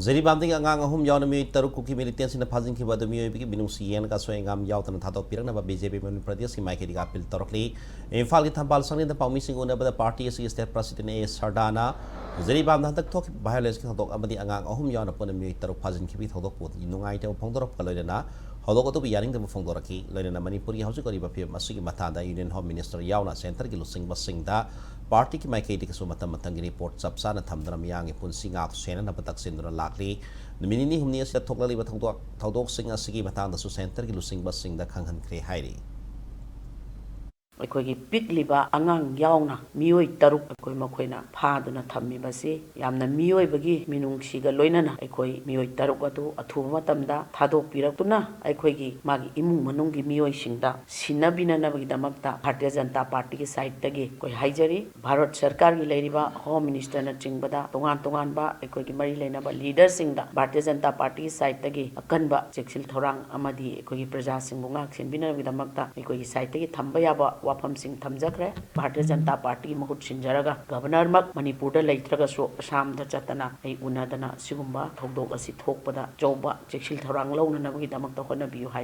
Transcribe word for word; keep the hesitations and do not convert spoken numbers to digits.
ꯖꯤꯔꯤꯕꯥꯝꯗꯒꯤ ꯑꯉꯥꯡ ꯑꯍꯨꯝ ꯌꯥꯎꯅ ꯃꯤꯑꯣꯏ ꯇꯔꯨꯛ ꯀꯨꯀꯤ ꯃꯤꯂꯤꯇꯦꯟꯁꯤꯡꯅ ꯐꯥꯖꯤꯟꯈꯤꯕ ꯑꯗꯨ ꯃꯤꯑꯣꯏꯕꯒꯤ ꯃꯤꯅꯨꯡꯁꯤ ꯌꯦꯡꯂꯒ ꯑꯁꯣꯏ ꯑꯉꯥꯝ ꯌꯥꯎꯗꯅ ꯊꯥꯗꯣꯛꯄꯤꯔꯛꯅꯕ ꯕꯤ ꯖꯦ ꯄꯤ ꯃꯅꯤꯄꯨꯔ ꯄ꯭ꯔꯗꯦꯁꯀꯤ ꯃꯥꯏꯀꯩꯗꯒꯤ ꯑꯄꯤꯜ ꯇꯧꯔꯛꯂꯤ꯫ ꯏꯝꯐꯥꯜꯒꯤ ꯊꯝꯕꯥꯜ ꯁꯪꯂꯦꯟꯗ ꯄꯥꯎꯃꯤꯁꯤꯡ ꯎꯅꯕꯗ ꯄꯥꯔꯇꯤ ꯑꯁꯤꯒꯤ ꯁ꯭ꯇꯦꯠ ꯄ꯭ꯔꯁꯤꯗꯦꯟ ꯑꯦ ꯁꯔꯗꯥꯅ ꯖꯤꯔꯤꯕꯥꯝꯗ ꯍꯟꯗꯛ ꯊꯣꯛꯈꯤꯕ ꯚꯥꯏꯑꯣꯂꯦꯟꯁꯀꯤ ꯊꯧꯗꯣꯛ ꯑꯃꯗꯤ ꯑꯉꯥꯡ ꯑꯍꯨꯝ ꯌꯥꯎꯅ ꯄꯨꯟꯅ ꯃꯤꯑꯣꯏ ꯇꯔꯨꯛ ꯐꯥꯖꯤꯟꯈꯤꯕꯒꯤ ꯊꯧꯗꯣꯛꯄꯨ ꯅꯨꯡꯉꯥꯏꯇꯕ ꯐꯣꯡꯗꯣꯔꯛꯄꯒ ꯂꯣꯏꯅꯅ ꯊꯧꯗꯣꯛ ꯑꯗꯨꯕꯨ ꯌꯥꯅꯤꯡꯗꯕ ꯐꯣꯡꯗꯣꯔꯛꯈꯤ꯫ ꯂꯣꯏꯅꯅ ꯃꯅꯤꯄꯨꯔꯒꯤ ꯍꯧꯖꯤꯛ ꯑꯣꯏꯔꯤꯕ ꯐꯤꯕꯝ ꯑꯁꯤꯒꯤ ꯃꯇꯥꯡꯗ ꯌꯨꯅꯤꯌꯟ ꯍꯣꯝ ꯃꯤꯅꯤꯁꯇꯔ ꯌꯥꯎꯅ ꯁꯦꯟꯇꯔꯒꯤ ꯂꯨꯆꯤꯡꯕꯁꯤꯡꯗ ꯄꯥꯔꯇꯤꯒꯤ ꯃꯥꯏꯀꯩꯗꯒꯤꯁꯨ ꯃꯇꯝ ꯃꯇꯝꯒꯤ ꯔꯤꯄꯣꯔꯠ ꯆꯞ ꯆꯥꯅ ꯊꯝꯗꯨꯅ ꯃꯤꯌꯥꯝꯒꯤ ꯄꯨꯟꯁꯤ ꯉꯥꯛ ꯁꯦꯟꯅꯅꯕ ꯇꯛꯁꯤꯟꯗꯨꯅ ꯂꯥꯛꯂꯤ꯫ ꯅꯨꯃꯤꯠ ꯅꯤꯅꯤ ꯍꯨꯝꯅꯤ ꯑꯁꯤꯗ ꯊꯣꯛꯂꯛꯂꯤꯕ ꯊꯧꯗꯣꯛ ꯊꯧꯗꯣꯛꯁꯤꯡ ꯑꯁꯤꯒꯤ ꯃꯇꯥꯡꯗꯁꯨ ꯁꯦꯟꯇꯔꯒꯤ ꯂꯨꯆꯤꯡꯕꯁꯤꯡꯗ ꯈꯪꯍꯟꯈ꯭ꯔꯦ ꯍꯥꯏꯔꯤ꯫ ꯑꯩꯈꯣꯏꯒꯤ ꯄꯤꯛꯂꯤꯕ ꯑꯉꯥꯡ ꯌꯥꯎꯅ ꯃꯤꯑꯣꯏ ꯇꯔꯨꯛ ꯑꯩꯈꯣꯏ ꯃꯈꯣꯏꯅ ꯐꯥꯗꯨꯅ ꯊꯝꯃꯤꯕꯁꯤ ꯌꯥꯝꯅ ꯃꯤꯑꯣꯏꯕꯒꯤ ꯃꯤꯅꯨꯡꯁꯤꯒ ꯂꯣꯏꯅꯅ ꯑꯩꯈꯣꯏ ꯃꯤꯑꯣꯏ ꯇꯔꯨꯛ ꯑꯗꯨ ꯑꯊꯨꯕ ꯃꯇꯝꯗ ꯊꯥꯗꯣꯛꯄꯤꯔꯛꯇꯨꯅ ꯑꯩꯈꯣꯏꯒꯤ ꯃꯥꯒꯤ ꯏꯃꯨꯡ ꯃꯅꯨꯡꯒꯤ ꯃꯤꯑꯣꯏꯁꯤꯡꯗ ꯁꯤꯟꯅꯕꯤꯅꯅꯕꯒꯤꯗꯃꯛꯇ ꯚꯥꯔꯇꯤꯌ ꯖꯅꯇꯥ ꯄꯥꯔꯇꯤꯒꯤ ꯁꯥꯏꯠꯇꯒꯤ ꯑꯩꯈꯣꯏ ꯍꯥꯏꯖꯔꯤ꯫ ꯚꯥꯔꯠ ꯁꯔꯀꯥꯔꯒꯤ ꯂꯩꯔꯤꯕ ꯍꯣꯝ ꯃꯤꯅꯤꯁꯇꯔꯅꯆꯤꯡꯕꯗ ꯇꯣꯉꯥꯟ ꯇꯣꯉꯥꯟꯕ ꯑꯩꯈꯣꯏꯒꯤ ꯃꯔꯤ ꯂꯩꯅꯕ ꯂꯤꯗꯔꯁꯤꯡꯗ ꯚꯥꯔꯇꯤꯌ ꯖꯅꯇꯥ ꯄꯥꯔꯇꯤꯒꯤ ꯁꯥꯏꯠꯇꯒꯤ ꯑꯀꯟꯕ ꯆꯦꯛꯁꯤꯜ ꯊꯧꯔꯥꯡ ꯑꯃꯗꯤ ꯑꯩꯈꯣꯏꯒꯤ ꯄ꯭ꯔꯖꯥꯁꯤꯡꯕꯨ ꯉꯥꯛ ꯁꯦꯟꯕꯤꯅꯕꯒꯤꯗꯃꯛꯇ ꯑꯩꯈꯣꯏꯒꯤ ꯁꯥꯏꯠꯇꯒꯤ ꯊꯝꯕ ꯌꯥꯕ ꯋꯥꯐꯝꯁꯤꯡ ꯊꯝꯖꯈ꯭ꯔꯦ꯫ ꯚꯥꯔꯇꯤꯌ ꯖꯅꯇꯥ ꯄꯥꯔꯇꯤꯒꯤ ꯃꯍꯨꯠ ꯁꯤꯟꯖꯔꯒ ꯒꯚꯔꯅꯔꯃꯛ ꯃꯅꯤꯄꯨꯔꯗ ꯂꯩꯇ꯭ꯔꯒꯁꯨ ꯑꯁꯥꯝꯗ ꯆꯠꯇꯅ ꯑꯩ ꯎꯅꯗꯅ ꯁꯤꯒꯨꯝꯕ ꯊꯧꯗꯣꯛ ꯑꯁꯤ ꯊꯣꯛꯄꯗ ꯑꯆꯧꯕ ꯆꯦꯛꯁꯤꯜ ꯊꯧꯔꯥꯡ ꯂꯧꯅꯅꯕꯒꯤꯗꯃꯛꯇ ꯍꯣꯠꯅꯕꯤꯌꯨ ꯍꯥꯏꯅ